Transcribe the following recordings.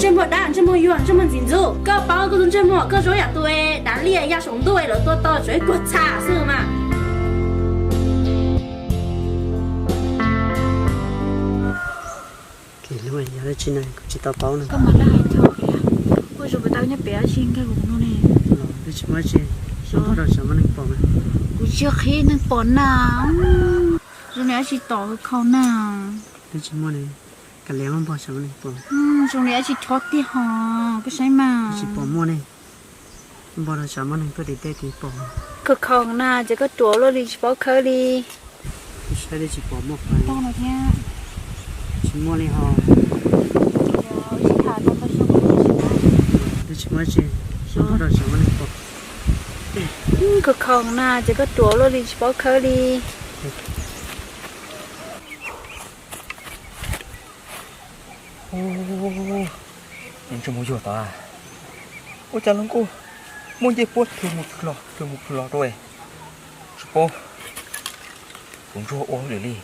Ntsej muag dab, ntsej muag yuag, ntsej muag ntxim ntxub. Koj paub koj tus ntsej muag, koj zoo yam tus dav liaj ya saum ntuj lawv tua tau tsuav ib kuag txha xwb mas. Kis lub yog dab tsi na kuv tsis tau paub na. Koj mas laj hais txog tias kuj zoo puas tau nyob pem dab tsi nkag kuv no ne. Los twb tsis muaj dab tsi, zoo npog rau sav muaj neeg pom na. Kuv tsis qhib neeg pom na. Zoo li dab tsi tom khau na. Twb tsis muaj ne, kav liam muab npog sav muaj neeg pom. Zoo li dab tsi chob tiag hos koj saib mas. Twb tsis pom muaj ne. Npog rau sav muaj neeg tuaj tim tej tim pom. Khau khau na ces koj ruam luaj li tsis paub khawb li. Saib twb tsis pom muaj qhov. Tsis muaj li hos. Twb tsis muaj dab tsi, npog rau sav muaj neeg pom. Khau khau na ces koj ruam luaj li tsis paub khawb li. Ntsej muag yuag tod, ua cas luag nkuj muaj ncej puab thw mus thw los thw mus thw los rau tsis paub. Kuv ntsuag ua hauj lwm li.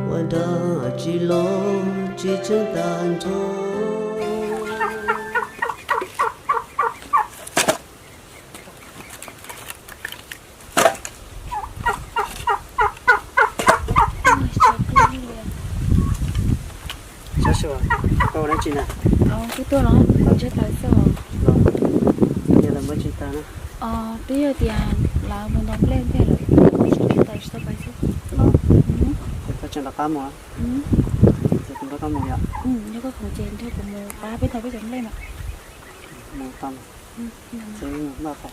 Ua dab tsi los tsis tseeb tag nrho. Sab sua, koj ua dab tsi na? Twb tuaj los ntsib tau xwb os. Los, yog lawv muab tsis tau na. Twb yog tias lawv mus ntaus nplej ntej lawm, tsis tau tsis tau pais xwb. Los, koj tseem rov qab mus. Ces kuv nrog koj mus yom. Yog koj khoom ces nrog kuv mus pab peb tau peb cov nplej mas. Mus tau. Xwb noj tau.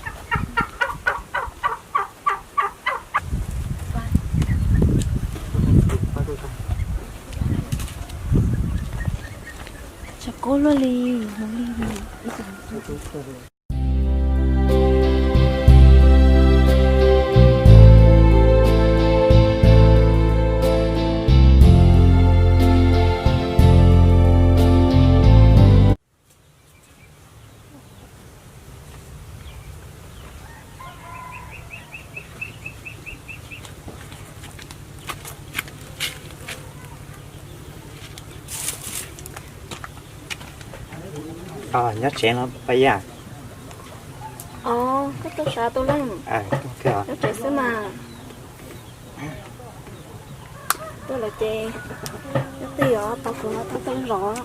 Tshav kub luaj li, mus li. Nyob tsev los Paj Yaj? Koj tuaj sav tus leej? Nyob tsev xwb mas. Tuaj lawm ces nyob twj ywm, tau kuv no tau tej zos.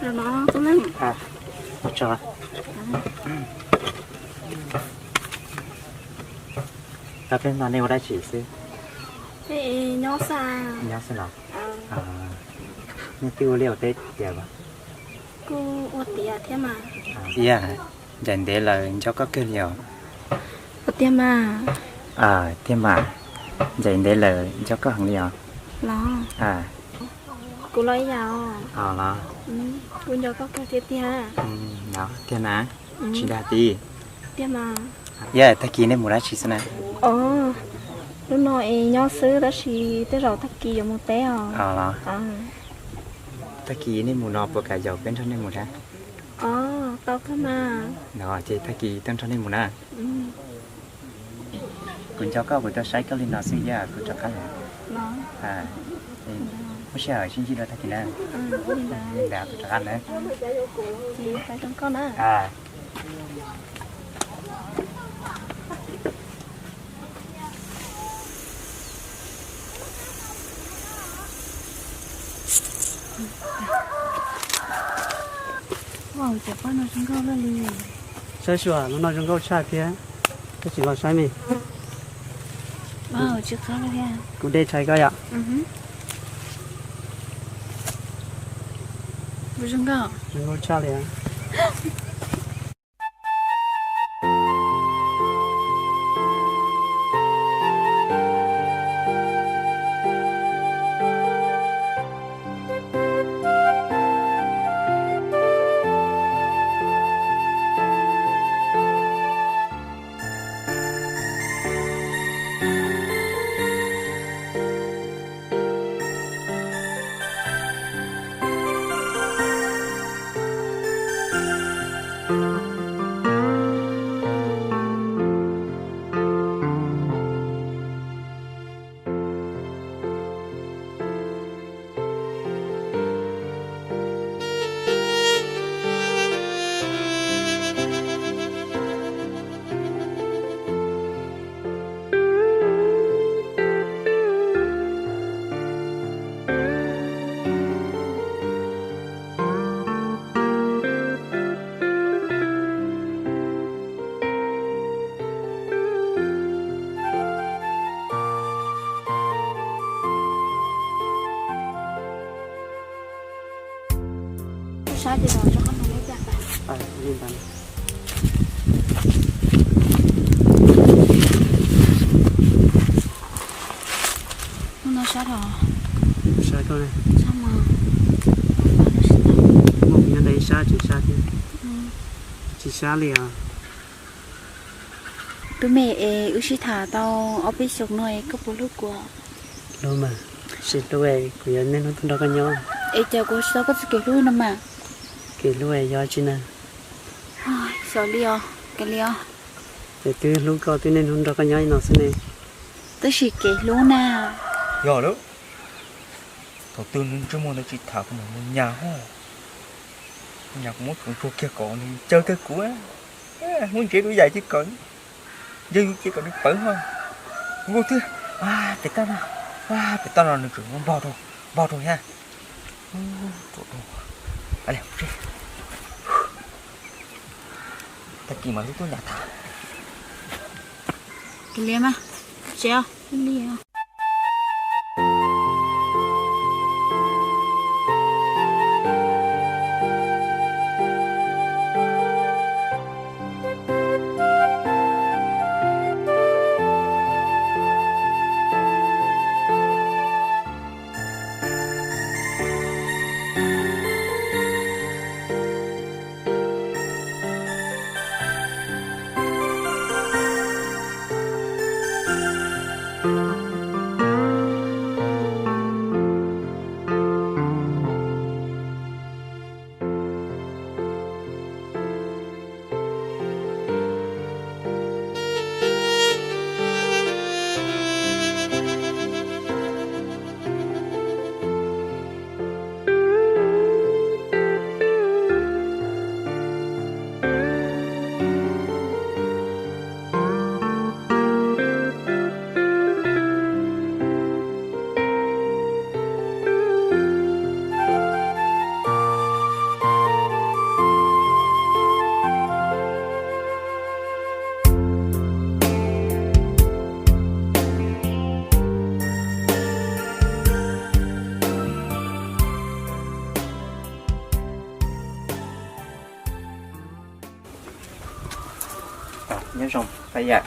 Los no tus leej. Tau peb no nej ua dab tsi xwb? Peb nyob xwb. Nyob xwb los? Nej twb ua liaj ua teb tiav los? Kuj ua tiav thiab mas. Tiag, ncaim ntev lawm nco koj kawg li os. Ua tiag mas. Tiag mas, ncaim ntev lawm nco koj heev li os. Los, kuv los ib yam os. Los, kuv nco koj kawg thiab tiag. Tiag na, tsis dag tiag. Tiag mas. Yog tag kis nej mus dab tsi xwb na? Lub no es nyob xwb tab sis tej zaum tag kis yuav mus teb os. Los, tag kis nej mus no puas kam yaum peb nrog nej mus thiab? Tau kawg mas. Ces tag kis tuaj nrog nej mus na. Kuv nco koj kuv tuaj saib koj li no xwb, kuv rov qab lawm. Muaj sij hawm sib ntsib dua tag kis na. Li ntawd kuv rov qab lawm. Saib sua, lub no zoo nkauj tshaj thiab. Koj tsis los saib me? Kuv dej tshais koj yom. Zoo nkauj tshaj li. Sab ces los rau qhov no lub caj tas. Li ntawd. Hnub no sab los? Sab koj ne. Sab mas. Mus nyob ntawm ib sab tsis sab thiab. Tsis sab li os. Tub me es wb sib tham tau ob peb xyoos no es koj puas hlub kuv? Hlub mas, sib hlub es kuv yuav niaj hnub tuaj nrog koj nyob. Es cas kuv tsis tau koj txoj kev hlub no mas. Kev hlub es yog tsi na? Xyov li os, kav liam os. Es twb hlub koj twb niaj hnub nrog koj nyob li no xwb ne. Tab sis kev hlub na. Yog lawm. Thaum twg ntsej muag ntawd tsis tham kuv mam mus nyas hos. Nyas kuv muab tsuag tsuag kiag kom nws caw kiag kuv. Muab ntsev dub yais kiag kom, ntsev yus kiag kom nws pawv hos. Kuv twb, pem toj no, pem toj no nws tseem npog rau, npog rau thiab. Tag kis mam li tuaj nyas tham. Kav liam mas, tsev os. Nyob zoo, Paj Yaj.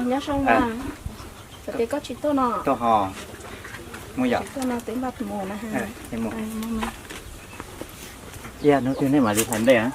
Nyob zoo mas. Xav tias koj tsis tuaj no. Tuaj hos. Mus yom. Tsis tuaj no twb npaj mus na. Mus. Ib hnub twg nej mam li hlais nplej na.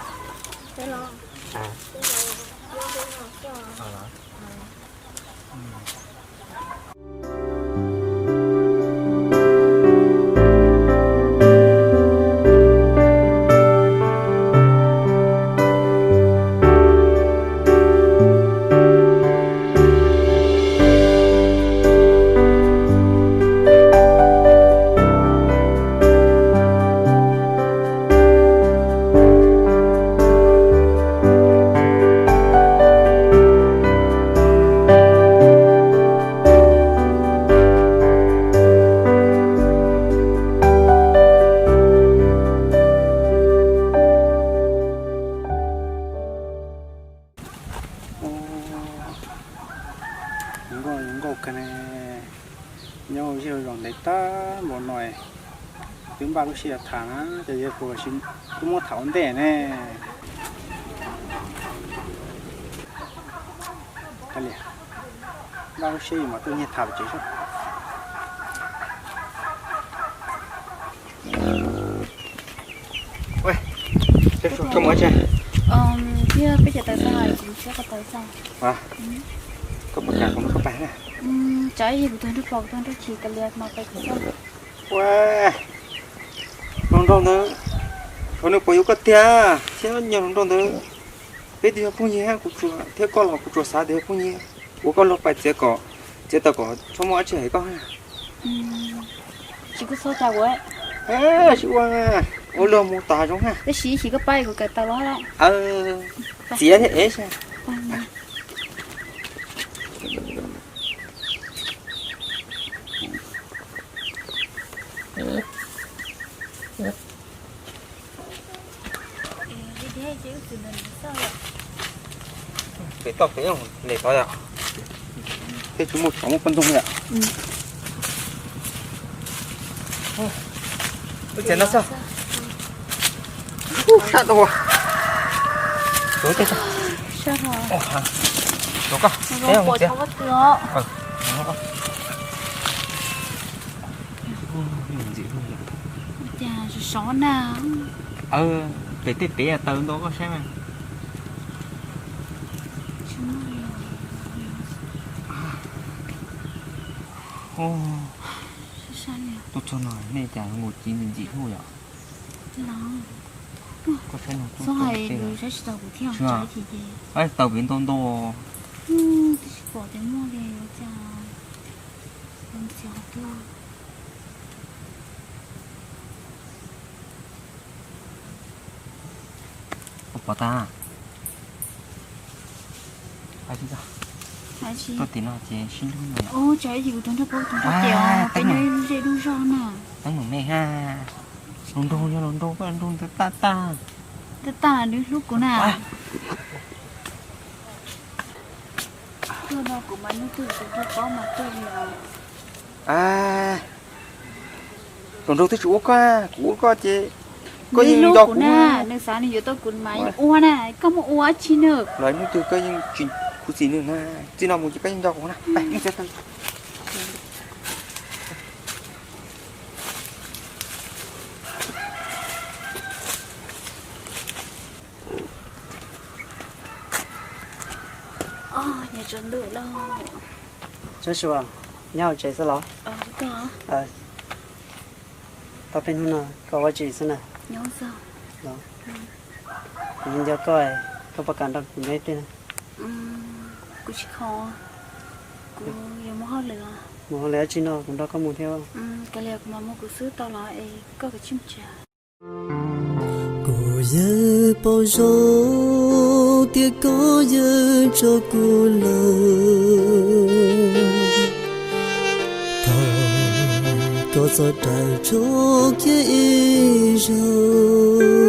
Zoo nkauj, zoo nkauj kawg ne. Nyob ua zej ua zos ntev tag npaum no, twb npaj lub sij hawm tham na, ces yog kuv twb muab tham ua ntej ne. Kav liam, npaj lub sij hawm mas tuaj nyiag tham pem tsev xwb. Koj mus tsev? Thiab peb cov tawv tag, kuv siab koj tawv tag. Koj puas kam kuv nrog koj pais na? Tsam ib kuv tuaj nrog pom, kuv tuaj nrog chim, kav liam mas pais kuv txog. Ua, hluas nraug ntawd, tshuav nws puas yuav koj tiag thiab, nyias hluas nraug ntawd. Peb twb yog phooj ywg, kuv tsuas thiab koj los kuv tsuas xav tias yog phooj ywg. Ua koj luag pais txiav kom, txiav tawm kom txhob muaj dab tsi hais koj. Tsis kuj txhob cas ua. Sib ua, ua luag mus tas zoo ha. Tab sis ib chim koj pab kuv kawm tau los lawm. Txiav thiab ev saib. Pem toj pem le tod yom. Tej tsis muaj tsov muaj poj ntxoog yom. Wb txiav no xwb. Sab tau. Sab hov. Ua, rau koj. Peb mus txiav. Cas sov sov na. Pem tej pem taws ntua koj saib mas. Tuaj txog no nej cas mus ci ntxim ntxim hlub yom. Koj saib no, tsis tau pem ntau ntau. Twb tsis pom tias muaj li cas. Pom tas. Tuaj tim no ces sib hlub no. Ub, tsam ib chim kuv tuaj nrog peb tus nrog ces peb nyob ze lub zog na. Teeb meem me ha. Los nrog, yog los nrog koj nrog ntawd tag tag. Tag tag nws hlub kuv na. Tuaj no kuv mas nug twg kuv nrog koj mas tuaj li os. Tus nraug twb tsis ua koj, kuv ua koj ces koj yeej nco kuv na. Nws xav nws yuav tau kuv mas yeej ua na, koj muaj ua tsi nws. Los hnub twg koj yeej tsis khuv xim nws na, txij no mus ces koj yeej nco kuv na. Tsob Suav, nyob hauv tsev xwb los? Tau peb hnub no koj ua tsi xwb na? Kuv nco koj, koj puas kam nrog kuv nyob ib pliag? Mus hauj lwm dab tsi no kuv nrog koj mus thiab. Kuv yeej paub zoo tias koj yeej tso kuv lawm. Thaum koj txog rawm tso kiag ib zaug,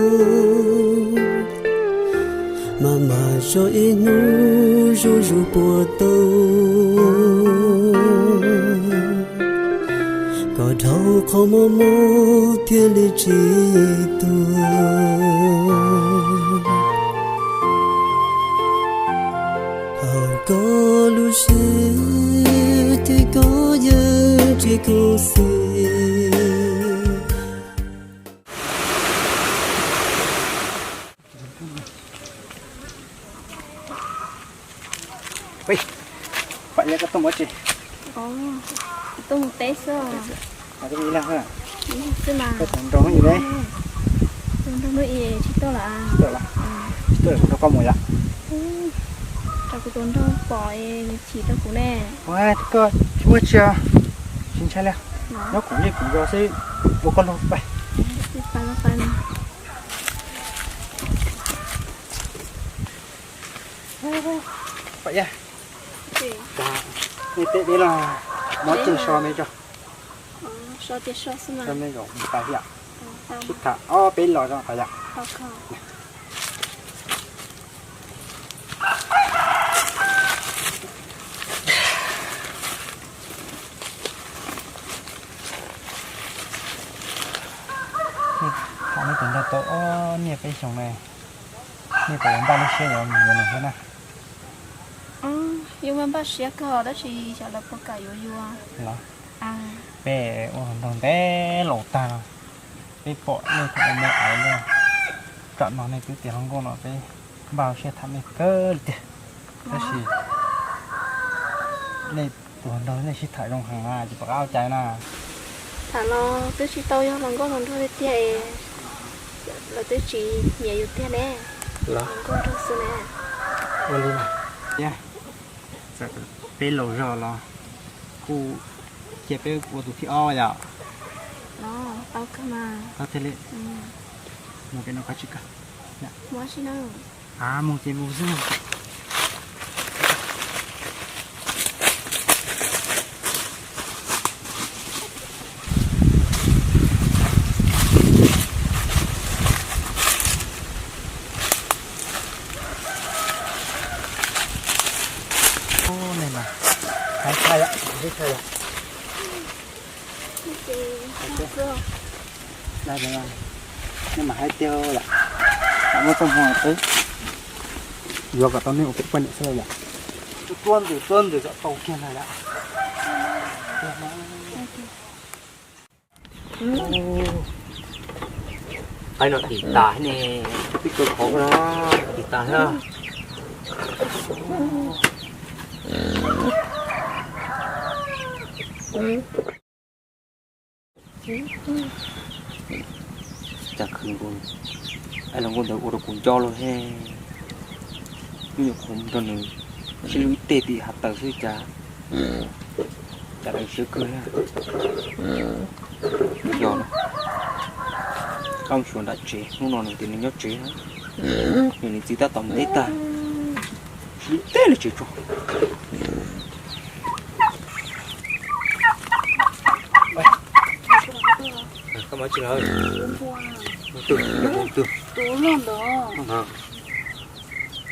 mas mas tso ib hnub zuj zus puas tau. Koj dhau qhov muag muag thiaj li tsis tuag. Hauv koj lub siab ces koj yeej tsis khuv xim. Pam, yog koj tuaj mus tsi? Tuaj mus teb xwb. Ib leeg xwb mas. Koj tus nraug hnub i le? Tus nraug hnub i tsis tuaj lawm. Tsis tuaj lawm? Tsis tuaj lawm kuv nrog koj mus yom. Tsam kuv tus nraug pom nws chim rau kuv ne. Koj tsis muaj tsi, tsis ntshai li. Nyob kuv yeej kuv yos xwb, ua koj luag pais. Pam, nej teb deb los muab ceg so me tso. So me zaum tas yom. Sib tham ob peb los zoo tas yom. Tham nej tus nraug tau ob niaj peb xyoos ne, nej puas yuav npaj lub siab yuav mus yuav nws thiab na? Yeej muaj npaj siab kawg tab sis xyov lawv puas kam yuav yus. Los, peb ua nraug ntev laus tag no, peb pom nej thaum me me ais na, tam no nej twb tiav hluas nkauj no peb npaj siab tham nej kawg li tiag. Tab sis nej tus hluas nraug nej sib tham zoo heev na, tsis pom qab ua cas na. Tham los twb tsis tau yog hluas nkauj hluas nraug tiag tiag, lawv twb tsis nyiam yus tiag ne. Hluas nkauj nraug xwb ne. Ua li, txawm peb laus zog los kuj cia peb ua tus thib ob yom. Tau thiaj li mus pem no koj tsis kawg. Mus ces mus xwb. Nej mas hais tiag yom. Muab txoj hmoo peb yuav kom tau nej ua poj niam xwb yom. Tuab ntws tuab ntws kom tau kiag ntag yom. Qaib no dim tas ne, twb kaw qhov no dim tas thiab. Cas khwv nkaus, los nkaus ntawd ua rau kuv nco los he. Nyuam qhuav mus nrog nws sib hlub ib teg tim hav taws xwb cas, cas lawv siab kawg na. Yog no, koj mus xyuas nram tsev, hnub no nws tias nws nyob tsev na, nws niam txiv tab tom mus teb tag, sib hlub teb li tsev tso. Koj mus tsis lawm. Tus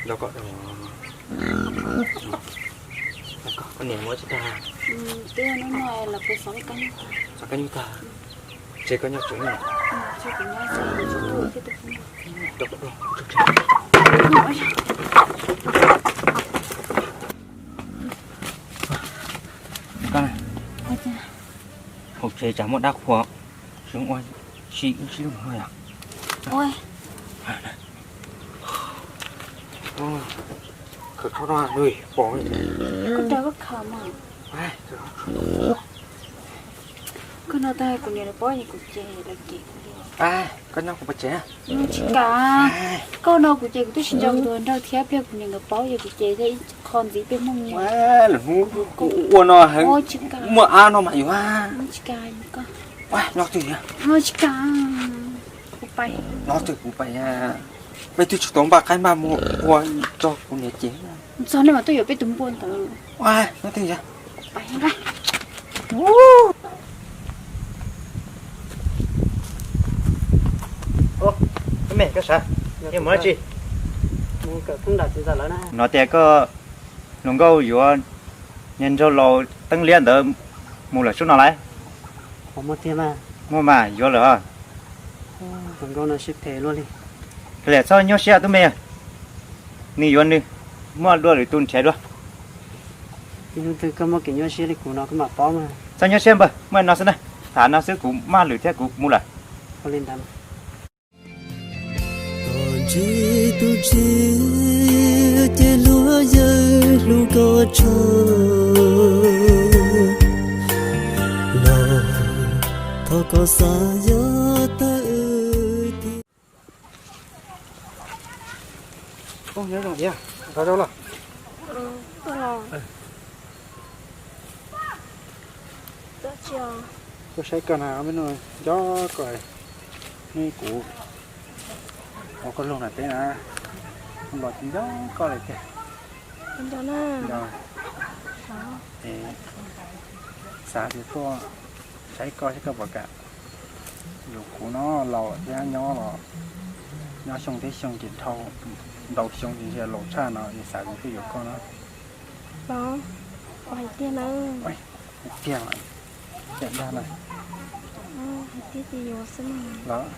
loj ntawd. Koj niam muab tsis tag. Xav kab nyuj tag. Tsev koj nyob tsev na. Hauv tsev tsam muaj dab qhua, tsis ua si wb sib hlub yom. Khawm tsho no pom. Koj dag koj khawm mas. Koj no tag kuv niam lawv paub ces kuv ces lawv cem kuv li. Koj nyob kuv pov tsev. Tsis kam. Koj no kuv ces kuv twb tsis nco kuv tus hluas nraug thiab, pliag kuv niam nkawd paub ces kuv ces thiab ib qho ntxiv peb Hmoob nyiam. Lwm hnub kuv ua no heev, muaj ab no mas yuav. Tsis kam. Nyob twg? Tsis kam. Kuv pais. Nyob twg kuv pais. Peb twb tsis tau npaj qaib npaj npua ua rau kuv niam ces. Txog nej mas tuaj yuav peb tus npua ntawd. Nyob twg? Pais. Hnov tias koj hluas nkauj yuav niag nraug laus teeb liab ntawd mus lawm sub no lauj? Muaj mas, yuav lawm. Kav liam, txhob nyuaj siab tub me, nws yuav nws, muaj dua lwm tus nrhiav dua. Txhob nyuaj siab npawg, muaj no xwb na, tham no xwb kuv maj lwm thiab kuv mus lawm. Tus txiv ces hlub yawg hlub koj tshaj los, thov koj xav yog tag wb thiab. Tuaj saib koj na, nco koj, hnub kuv ua koj luag nram teb na, los tsis nco koj li tiag. Xav tias tuaj saib koj saib koj puas kam yuav kuv no, laus thiab nyob los nyob xyoo thiab xyoo ces dhau, ntau xyoo ces laus tshaj no es xav tias tuaj yuav koj no. Los, hais tiag na. Hais tiag, tiag dag na. Hais tiag ces yuav xwb mas.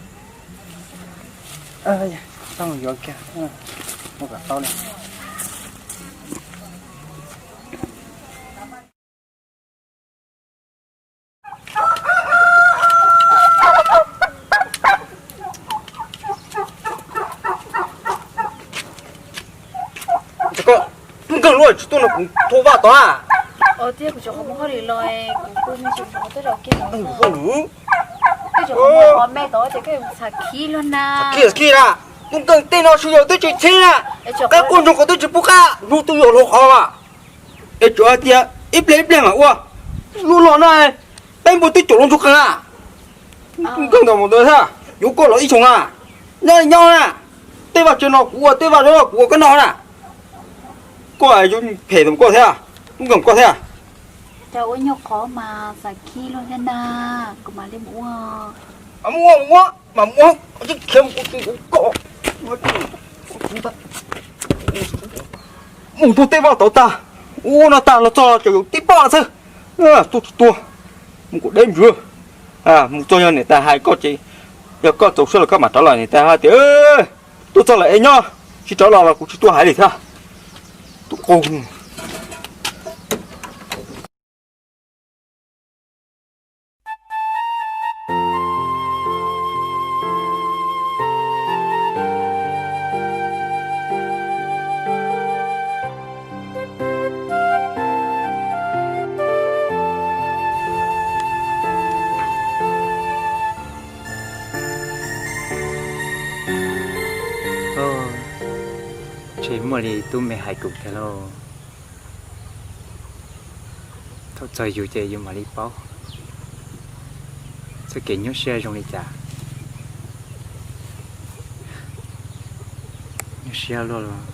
Los, tau yuav kiag, ua kom tau li. Koj, koj nkeeg luaj tsis tuaj no kuv thua vaj tod. Ua tiag, kuv tsis qhov muag hauj lwm los, kuv kuj me ntsis qhov muag tuaj rau kiag no. Hauj lwm. Koj tsis qhov muag qhov me tod ces koj txham khib luag na. Khib, khib na. Kuv nkeeg tej no sib yaum twb tsis txhib na. Qab quaj ntsoog qhov twb tsis pub qab, hnub twb yuav luag qhov mas. Es tsuas hais tias ib pliag ib pliag mam ua. Lub los na, peb npua twb caum loo ntsuag qees na. Koj ntawm mus ntawd thiab, yuav koj los ib xyoos na. Nyob li nyob na, tej vaj tsev no kuv ua, tej vaj no kuv ua koj noj na. Koj yuav phem ntawm koj thiab, lub nkeeg koj thiab. Cas ua nyuag qhov mas xav khib luag thiab na, kuv mam li mus ua. Mus ua, mus ua, mas mus ua, khiav mus ua, mus ua, mus ua tej vaj tod tag, ua no tag los txog ces yuav tib pab xwb. Tuaj tsis tuaj, mus kuv deb ntswg, mus txog yog niam tais hais koj ces, yog koj txaus siab los koj mam rov los, niam tais hais tias Tuaj txog lawm es nyob, tsis rov los los kuv tsis tuaj hais li thiab. Tus qus. Tseem muaj li tub me hais kuv tiag lauj. Thaum txog yus ces yus mam li paub txoj kev nyuaj siab zoo li cas. Nyuaj siab luaj los.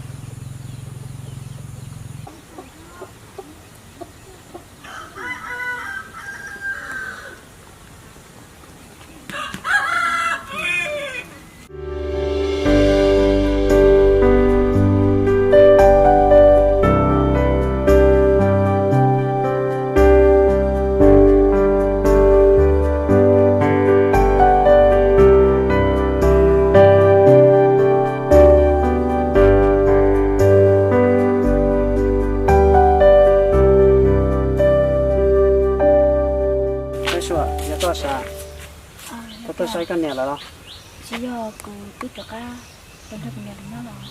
Yog tuaj saib koj niam lawm los? Tsis yog, kuv twb rov qab rov nrog kuv niam lawv nyob los.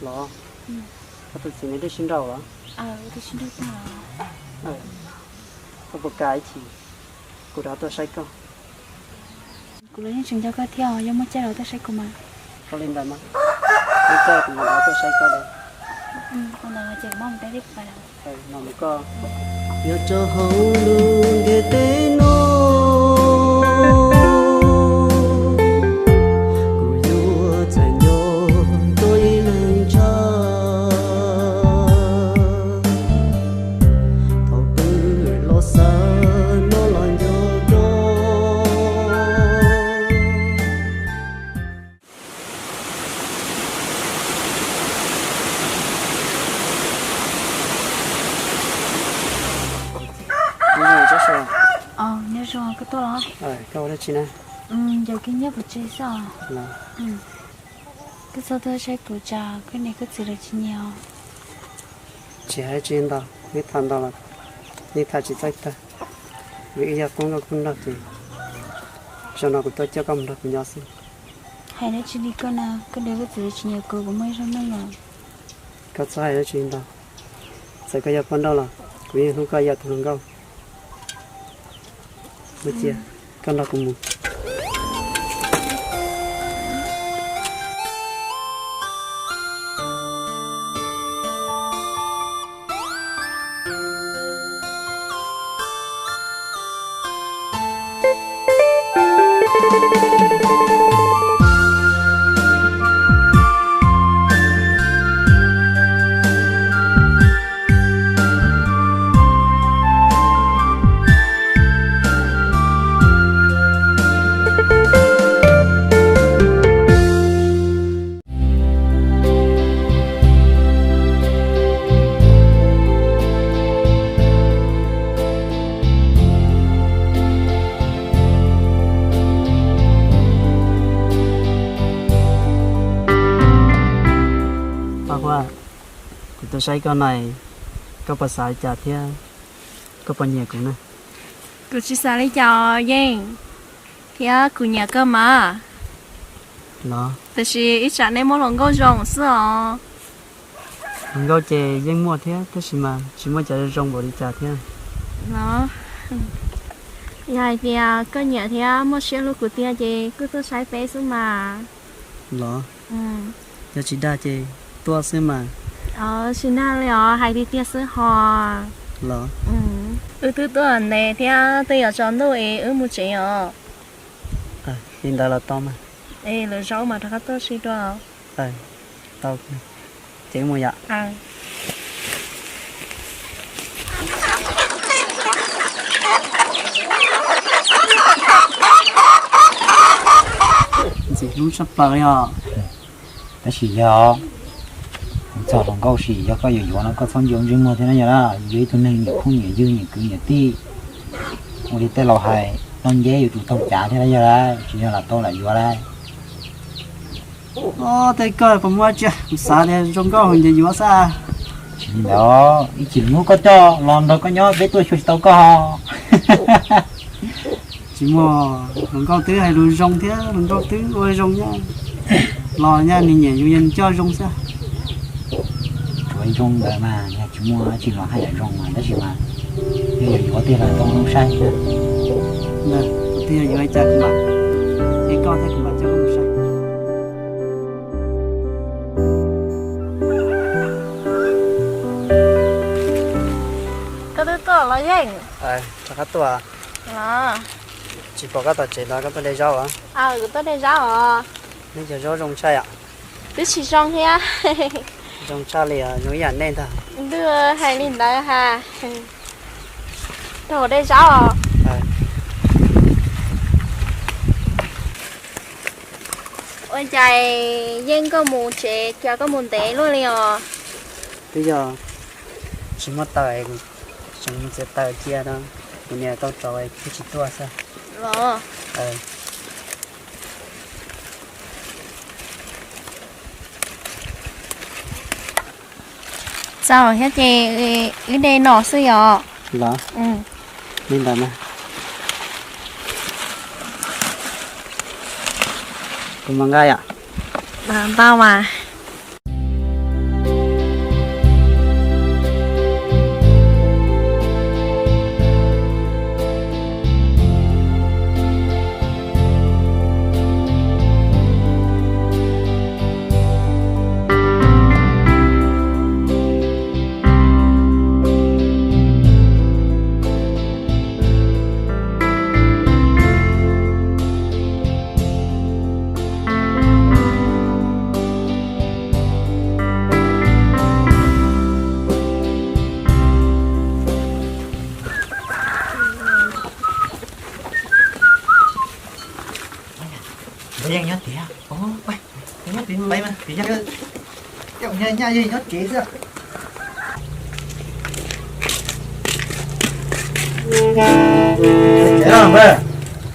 Los, koj tus txiv nws twb sib nrauj los? Twb sib nrauj tag los. Koj puas kam ib chim kuv rov tuaj saib koj? Kuv los yeej tseem nco koj thiab, yog muaj caij los tuaj saib kuv mas. Ua li ntawd mas, muaj caij kuv mam rov tuaj saib koj. Ua ntawd ces kuv mam mus teb thiab kuv pais lawm. Los mus koj. Yog rau hauv lub ntiaj teb no, kuv yuav txais nco koj ib leeg tshaj. Thaum twg los xav no los nco koj. Nyob zoo, koj tuaj los? Koj ua dab tsi na? Ncaws kiag nyiaj pov tseg xwb os. Koj txhob tuaj saib kuv tsam koj niam koj txiv lawv tsis nyiam os. Tsis hais dab tsi ntau, nej tham ntau los nej tham tsis txawj tag. Vim wb yog qoob nkauj qoob nraug ces zaum no kuv tuaj coj koj mus nrog kuv nyob xwb. Hais dab tsi li koj na, koj niam koj txiv lawv tsis nyiam kuv, kuv muaj ib zaj neej los. Koj txhob hais dab tsi ntau, txawm koj yog poj nrauj los kuv yeej hlub koj yam tus hluas nkauj. Ua cia, koj nrog kuv mus. Paj Huab, kuv tuaj saib koj no, koj puas xav li cas thiab koj puas nyiam kuv na? Kuv tsis xav li cas os Yeej, thiab kuv nyiam koj mas. Los? Tiam sis ib tsam nej muaj hluas nkauj zoo xwb os. Hluas nkauj ces yeej muaj thiab, tab sis mas tsis muaj cov zoo npaum li cas thiab. Los, yog hais tias koj nyiam thiab muaj siab hlub kuv tiag ces kuj tuaj saib peb xwb mas. Los, yog tsis dag ces tuaj xwb mas. Tsis dag li os, hais tiag tiag xwb hos. Los, wb twb tuaj ntev thiab twb yuav tsaus ntuj es wb mus tsev os. Li ntawd los tau mas. Es lwm zaus mas rov qab tuaj sib dua. Tau, ces wb mus yom. Ntxim hlub tshaj plaws li os. Tab sis yog txog hluas nkauj sim, yog koj yuav yuav no koj txhob nco ntsej muag thiab na yog lauj. Yus yog ib tug neeg nyiam phooj nyiam ywg nyiam kwv nyiam tij. Ua li tej laus hais, noj nceb yuav tsum taug cav thiab na yog lauj, tsis yog lam tau lam yuav lauj. Ob, tej koj puas muaj tsi, kuv xav tias zoo nkauj heev ces yuav xwb. Tsis li ntawd, ib chim mus koj coj los nrog koj nyob peb tuaj xyuas tsis tau koj. Tsis muaj, hluas nkauj twb hais lus zoo thiab hluas nkauj twb ua zoo nyab, los nyab nws nyiam yus yog nws coj zoo xwb. Tsuas zoo ntawd mas yog tsis muaj dab tsi los haj yam zoo mas, tab sis mas yog yuav yuav tiag los tau zoo saib thiab. Ntawd kuv twb yog yuav ua cas kuv mam, es koj thiab kuv mam coj koj mus saib. Koj twb tuaj los yeej. Rov qab tuaj. Tsis pom koj tom tsev no, koj tuaj de zaub os? Kuv tuaj de zaub os. Neb cov zaub zoo tshaj yom. Twb tsis zoo thiab. Zoo tshaj li os, zoo ib yam nej ntag. Twb hais li ntawd ha. Raug de zaub os. Ua cas yeej koj mus tsev cas koj mus ntev luaj li os? Twb yog tsis muaj taws, tseem mus txiav taws cia no, kuv niam tau tsaus thiaj tsis tuaj xwb. Los. Txaus thiab ces wb de no xwb yom. Los, li ntawd na. Kuv mam nqa yom. Ntau mas. Nyob tiag, nyob tiag, nyob tiag, nyob tiag, nyob tiag, nyob tiag.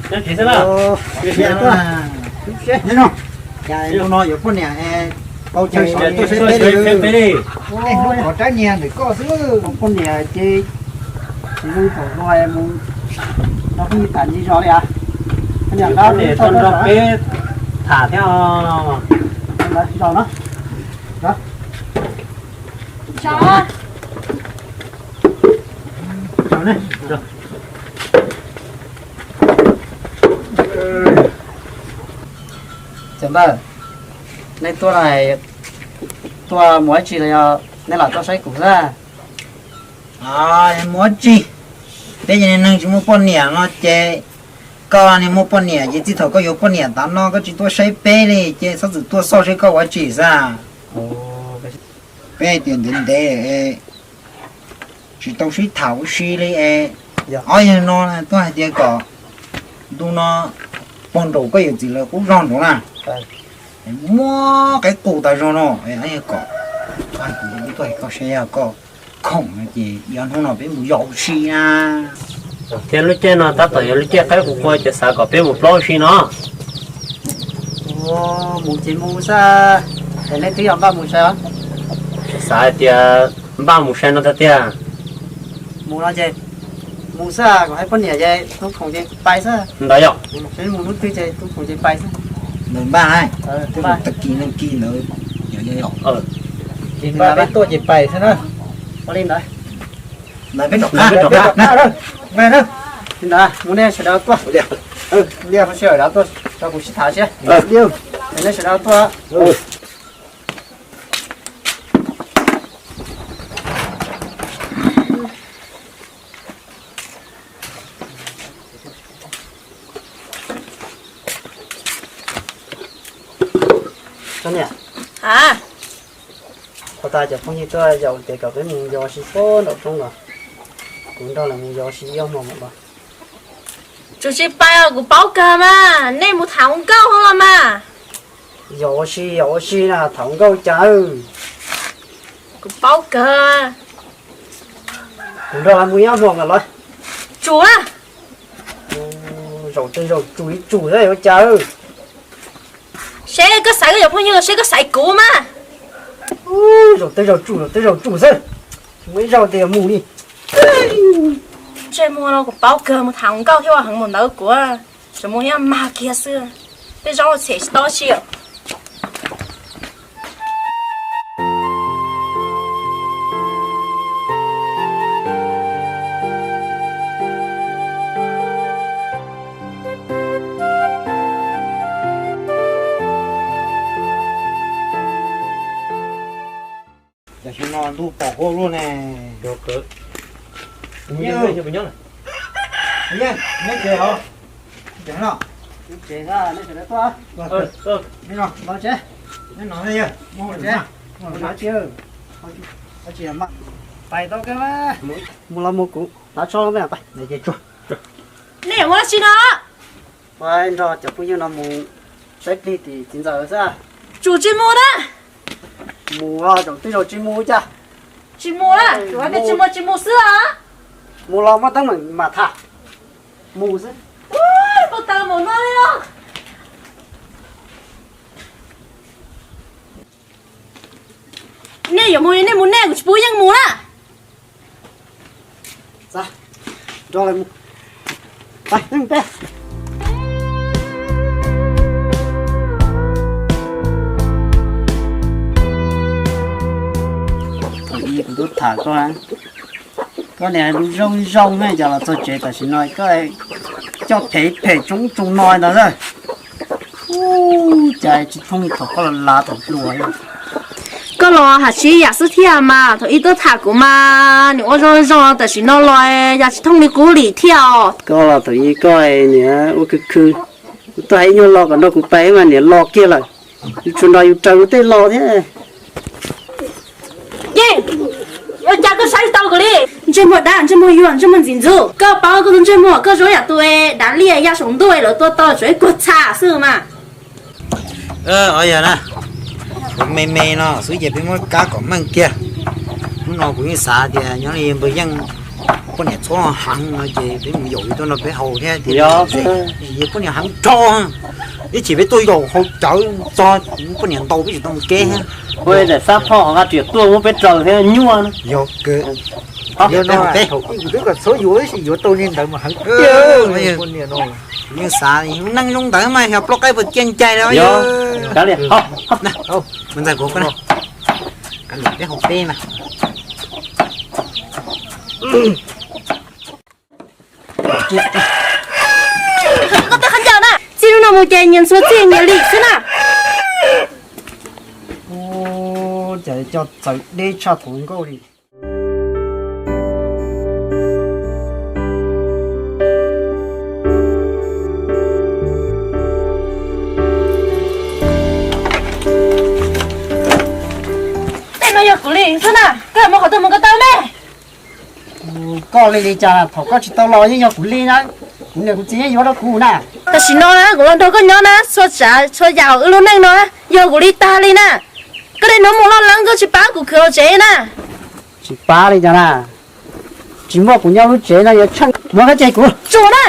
Nyob tsev xwb na. Nyob tsev xwb na. Nyob no. Hnub no yuav poj niam, tau chaw sawv tuaj saib peb li. Hnub qhov rab niag ntawm koj xwb. Poj niam ces tsis zoo thaum no mus nrog phooj ywg tham ntsis zos li as. Poj niam nqa tau nrog peb tham thiab os. Zaum no. Cov npawg, nej tuaj no tuaj mus dab tsi los yog nej lam tuaj saib kuv xwb? Mus dab tsi, peb cov neeg tsis muaj poj niam no ces, koj niag muaj poj niam ces txij thaum koj yuav poj niam tav no koj tsis tuaj saib peb li ces txhob txwm tuaj xauj saib koj ua dab tsi xwb. Peb hais tias ntev ntev tsis tau sib tham ua si li es, ob yawg no tuaj hais tias kom ntu no pog nraum koj yawm txiv lawv qub zog nraud na, muab qaib qus tas zog no, kom, kuv tuaj hais koj saib yog koj khoom no ces ib ob hnub no peb mus yos ua si na. Thiab lub caij no tab tom yog lub caij qaib qus qua ces xav kom peb mus plob ua si no. Mus ces mus xwb, es nej twb yog npaj mus sai os? Xav hais tias npaj mus sai no tiag tiag. Mus no ces mus xwb, kom hais poj niam ces tub khoom ces pais xwb. Ntawd yom. Peb mus hnub twg ces tub khoom ces pais xwb. Npaj, tag kis nag kis ntawd. Ces npaj peb tuaj ces pais xwb na. Ua li ntawd. Ntawd peb rov qab. Li ntawd mus nej sawv daws tuaj. Li sawv daws tuaj, kuv sib tham siab. Nej sawv daws tuaj. Txhob niam, qhov tas cov phooj ywg tuaj yaum tias kom peb mus yos ua si puag nraum roob los, kuv nrog lawv mus yos ua si ib ob hmo mam los. Tsis pais os, kuv paub kawg mas, nej mus tham hluas nkauj hauv los mas. Yos ua si, yos ua si na, tham hluas nkauj cas. Kuv paub kawg. Kuv nrog lawv mus ib ob hmo mam los. Tsum na. Zaum twg zaum tsum ib tsum xwb ua cas. Seb koj xaiv koj Phooj ywg, seb koj xaiv kuv mas. Zaum teb zaum tsum, zaum teb zaum tsum xwb, tsis muaj ib zaug tias mus li. Ntsej muag no kuv paub kawg, mus tham nkauj thiab ua heev mus ntawd kuv tseem mus ib mag kiag xwb. Tej zaub txhem tsis tau tsi. Tam sim no ntuj pom huab luaj ne. Pais tau, mus los mus kuv hnav tsho. Nej yuav mus dab tsi no? Pais nrog cov phooj ywg no mus saib plig tim txiv ntxawm xwb. Tsum tsis mus na. Mus zaum twg zaum tsis mus cas? Tsis mus na, tsis mus tsis mus xwb os. Mus los muab teeb meem mam tham. Mus xwb. Mus tas mus no li os. Nej yuav mus nej mus nej, kuv tsis pub yeej mus na. Thaum ub kuv twb tham koj, koj niam zoo zoo ne, cas los txog tsev tam sim no koj coj phem phem tsoom tsoom no ntawd. Cas tsis thooj li thaum koj los lav thaum hluas. Koj los hais sib yam xwb thiab mas, thaum ub twb tham kuv mas niam ua zoo zoo, tam sim no los cas tsis thooj li qub li thiab os. Koj los thaum ub koj niam ua khwv khwv, kuv tuaj hais ib nyuag lo kom nrog kuv pais mas niam los kiag lawm. Yus tsuas nrog yus raws tej lo thiab. Yeej, ua cas koj saib tsis tau kuv li? Ntsej muag dab, ntsej muag yuag, ntsej muag ntxim ntxub. Koj paub koj tus ntsej muag, koj zoo yam tus dav liaj ya saum ntuj lawv tua tau tsuav ib kuag txha xwb mas. Ov yog na, kuv me me no xwb ces peb muab kab kom meej kiag. Hnub no kuv yeej xav tias nyob li npawg Yeej poj niam txhob heev no ces peb mus yaum li tuaj nrog peb haus thiab tias, yog poj niam heev rau, ib chim peb tuaj yaum haus cawv txog poj niam ntaus peb tsis tau mus kev. Ua ntawm Xab Phoj ho qa riam tuaj muab peb raws thiab nyuaj na. Yog kawg. Yog no peb haus ib kuv twb kom txhob yuav ib sim yuav tau li ntawd mas heev tiag. Poj niam no yeej xav lub neej zoo ntawd mas yog plaub qaib puas cia ncais los yog. Mus ntxais kuv, peb haus peb mas. Koj twb qhab ncaws na, txij hnub no mus ces nyias ntxhua txij nyias li xwb na. Ua cas coj txawv deb tshaj thaum nkauj li. Tej no yog kuv li xwb na, koj mus qhov twg mus koj tau me. Koj li li cas thaum koj tsis tau los yeej yog kuv li na, kuv niam kuv txiv yeej yuav rau kuv na. Tam sim no na kuv los nrog koj nyob na, txhua tsav txhua yam hauv wb lub neej no yog kuv li tag li na. Koj niaj hnub mus loj leeb koj tsis pab kuv khwv hauv tsev na. Tsis pab li cas na, tsis muaj kuv nyob lub tsev no yuav tsheej muab kab ceg kuv tsuas na.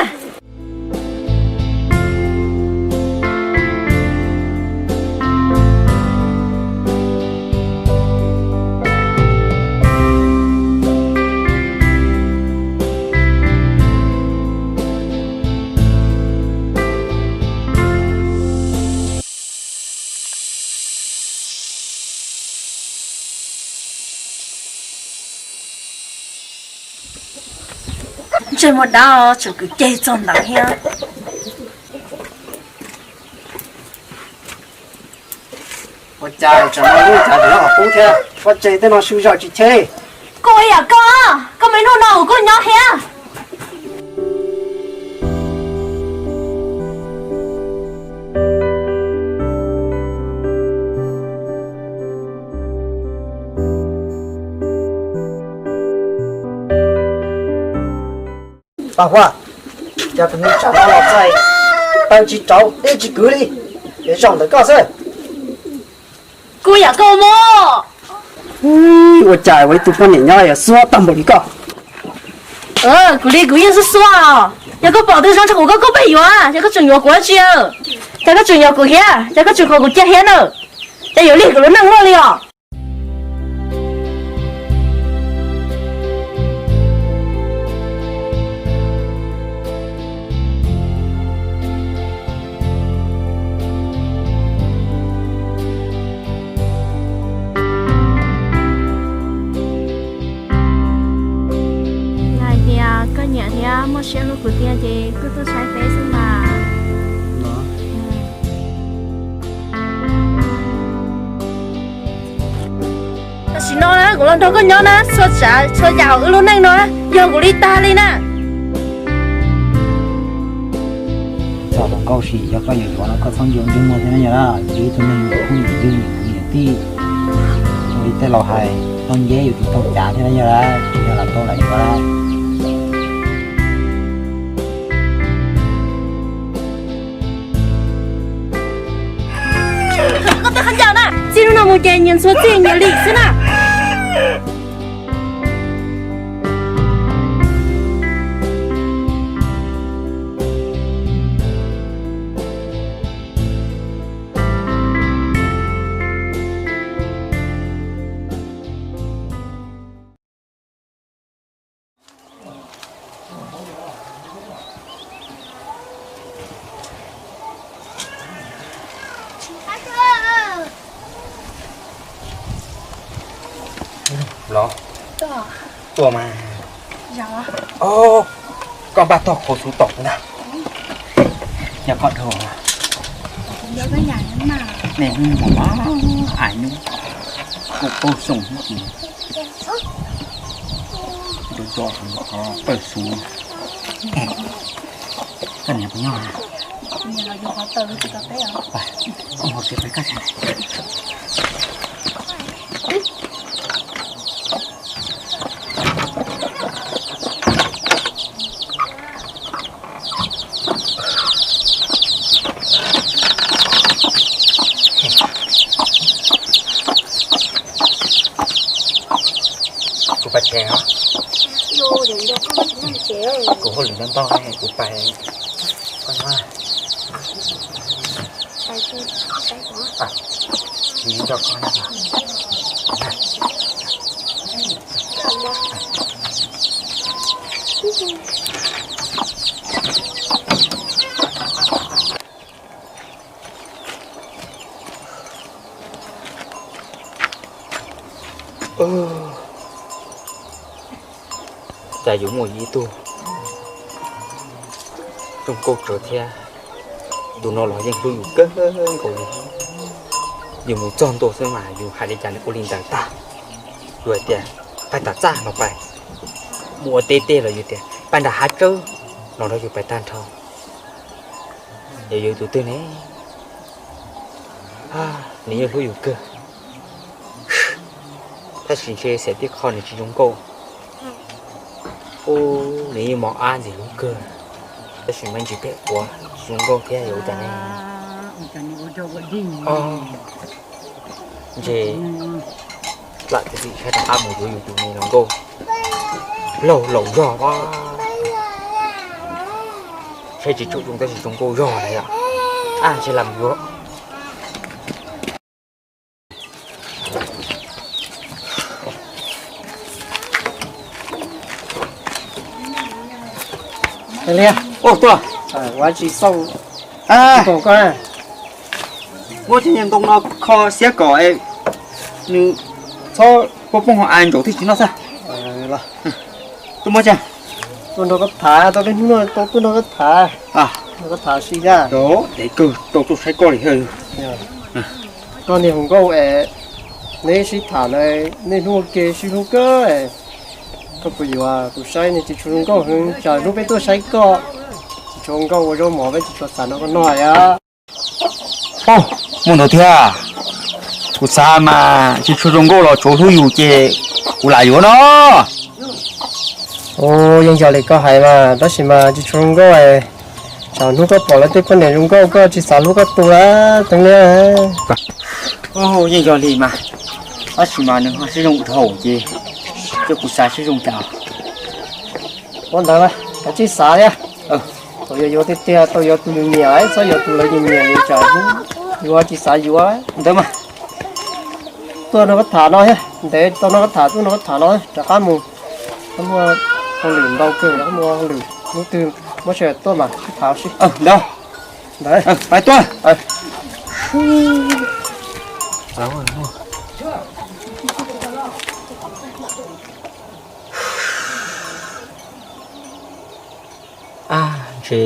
Ntsej muag dab tseem kwv ceg txog ntawd thiab. Ua cas tsam no lub cav tseem nyob qhov qub thiab, pob tseg tej no su zog tsis cheb li. Kuj ib yam koj, koj me hnub no kuv kuj nyob thiab. Paj Huab, cas tus neeg tsam no los txog taw tsis rauv dej tsis kwv li, es zaum ntawm koj xwb. Kuj yam koj mog. Ua cas ua ib tug poj niam nyob yog xuab tag npaum li koj. Kuv li kuv yeej xuab xuab os. Yog koj pom twg zoo nrog kuv koj kuj pab yuav, yog koj tseem yuav kuv dab tsi? Yog koj tseem yuav kuv thiab, yog koj tseem qhuas kuv cia thiab na. Yuav lig kuv lub neej luaj li os. Yog hais tias koj nyiam thiab muaj siab hlub kuv tiag ces koj tuaj saib peb xwb mas. Tam sim no na kuv los nrog koj nyob na, txhua tsav txhua yam hauv wb lub neej no yog kuv li tag li na. Txog hluas nkauj sim yog koj yuav yuav los koj txhob nco ntsej muag thiab na yog, yus ib tug neeg yus phooj ywg yus niam tij, ua li tej laus hais, tau nceb yus tus tau cav thiab na yog, tsis yog lam tau lam yuav. Koj tej khaub ncaws na, txij hnub no mus ces nyias ntxhua txij nyias li xwb na. Los, tuaj mas. Koj npaj tog qhuav xub tom ntag. Yog koj dhau. Nej mus mas, ai nub, kuv qaug xyoo hnub kis. Nco nco qhov pawg xub. Koj niam puas nyob? Mus hauv tsev pab koj. Kuv pais tsev os. Kuv hauj lwm ntau ntau, kuv pais. Koj nyob. Nco koj na. Cas yuav muaj ib tug zoo nkauj tsawv thiab, tus no los yeej hlub yus kawg nkaus li. Yus mus txog ntua xwb mas yus hais li cas nws ua li ntawd tag. Yus hais tias pais tom txaj los pais, mus ua teb tej los yus tias pais nram hav tsawb los nrog yus pais tag nrho. Yog yuav tus twg ne? Nws yeej hlub yus kawg. Tab sis ntshe xav tib qho nws tsis zoo nkauj. Ub, nws yeej mos ab ntxim hlub kawg, tab sis me ntsis peb quav tsis zoo nkauj thiab yuav ua cas ne? Ntshe lam txiav txim sab rov qab mus yuav yus tus me hluas nkauj laug laus zog os. Saib tsis tshua zoo tab sis zoo nkauj zog na yom. Ab, ntshe lam yuav. Ua tsis xauj, muab cov niag ntoo no kho siab kom nws txhob poob poob hauv av ntsaum thiaj tsis noj xwb. Tuaj muab tsa. Tuaj nrog koj tham, tau peb hnub no tuaj nrog koj tham, nrog koj tham si na. Dev kawg, tau tuaj saib koj li thiab. Koj niag hluas nkauj es, neb sib tham na, niaj hnub ua ke sib hlub kawg. Koj puas yuav? Kuv saib nws tsis tshua zoo nkauj heev, tsam hnub peb tuaj saib koj, tsis tshua zoo nkauj ua zaub mov peb tsis tshua xav nrog koj noj yom. Muaj ntau thiab, kuv xav mas tsis tshua zoo nkauj los tsuav hlub yus ces kuv lam yuav no. Yeej yog li koj hais mas, tab sis mas tsis tshua zoo nkauj, tsam hnub koj pom lawv tej poj niam zoo nkauj koj tsis xav hlub koj tus lawm teeb liab. Yeej yog li mas, tab sis mas nws ho siab zoo dhau ces, ces kuv xav siab zoo cas. Ua ntawd mas kav tsij xav thiab. Thaum yuav yuav tiag tiag tau yuav tus nyiam nyiam, txhob yuav tus lawv nyiam nyiam li tsam hnub yuav tsis xav yuav ntawd mas. Tuaj nrog koj tham no thiab, ntev tau nrog koj tham, tuaj nrog koj tham no, rov qab mus. Koj muaj hauj lwm ntau kawg, koj muaj hauj lwm, hnub twg muab sij hawm tuaj mas sib tham sib. Ntawd, ntawd, pais tuaj. Ab, ntshe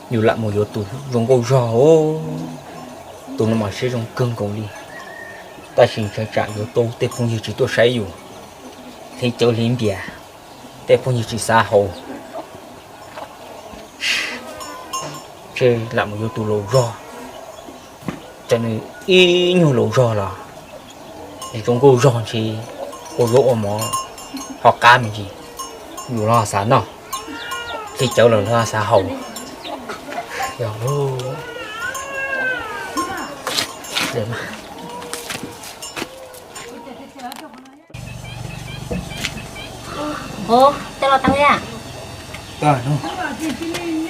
yus lam mus yuav tus zoo nkauj zog os. Tus no mas siab zoo kawg nkaus li, tab sis ntshai tsam yuav tau tej phooj ywg tsis tuaj saib yus, hliv cawv hliv npias, tej phooj ywg tsis xav haus. Ntshe lam mus yuav tus laus zog, tsam nws ib nyuag laus zog los zoo nkauj zog ntshe ua zaub ua mov ho qab me ntsis, yus los xav noj, hliv cawv los xav haus. Yog lub Ub, tej los tau li.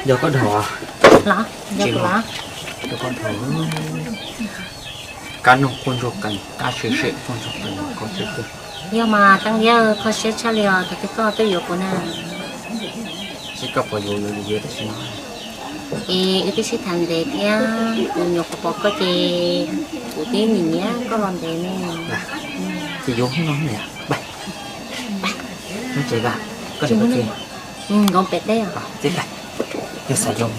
Yog koj dhau, los, yog koj dhau, kab noog quaj ntsuag qees, kab siab sem quaj ntsuag qees, koj thiab kuv. Yog mas Teej Liab, kho siab tshaj li os, thaum twg koj tuaj yuav kuv na. Seb koj puas yuav, yuav yuav yuav tam sim no. Es wb twb sib tham ntev thiab, kuv nyuam qhuav pom koj ces kuv twb nyiam nyiam koj los ntev ne. Ces yuav hnub no yom. Nyob tsev, koj nkoos pem teb os. Yog xav yuav.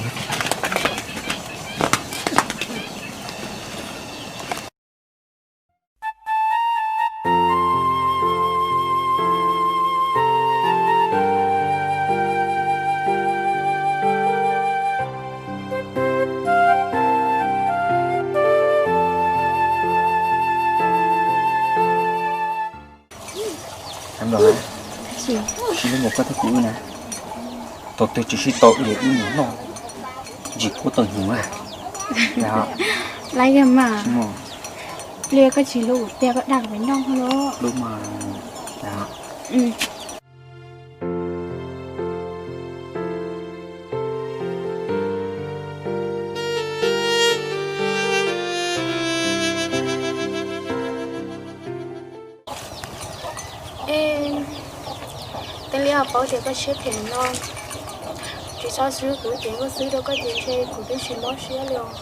Tsis, tsis li mus koj thiab kuv wb na, thaum twg tsis sib tau wb li wb mus noj ntsis kuab tau hnyuv na. Lawv yog mas, li koj tsis hlub kuv tiag koj dag kuv pem noj los. Hlub mas. Tej liab paub tias koj siab phem no, tsis txhob xwb kuv ces koj xwb rau koj ces ntshe kuv twb tsis mob siab li os.